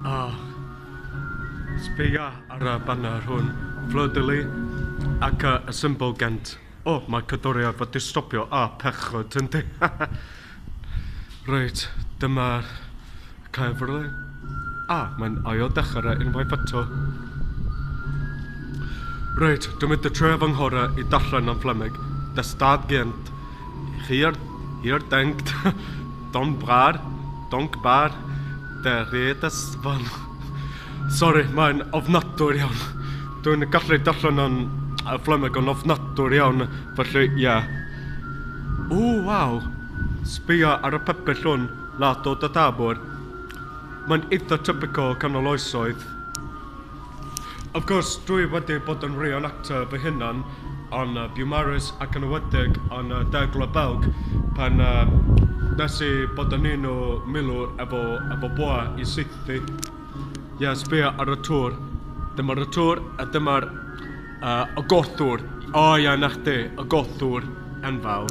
Ah, sbia ar y banner hwn, Fleur de Lis, ac y symbol Gent. O, mae cerddoriaeth wedi stopio. Ah, pechod, yndi. Reit, dyma'r Caerfyrddin. Ah, mae'n ail dechrau unwaith eto. Reit, dwi'n mynd i trio fy nghorau i darllen yn Fflemeg. De stad Gent. Hier, hier denkt dankbaar, dankbaar de ridders van. Sorry, mae'n ofnadwy iawn. Dwi'n gallu darllen yn Fflemeg yn ofnadwy iawn, felly ie. Yeah. O, waw. Sbia ar y pebyll hwn, Lato de Tabor. Mae'n eitha typical canol oesoedd. Of course, dwi wedi bod yn reenactor fy hunan yn Beaumaris ac yn enwedig yn De Gwlad Belg pan nes i bod yn un o milwr efo bwa i saethu. Ie, yeah, sbia ar y tŵr. Dyma'r y tŵr a dyma'r y gorthwr. O ie, na chdi, y gorthwr enfawr.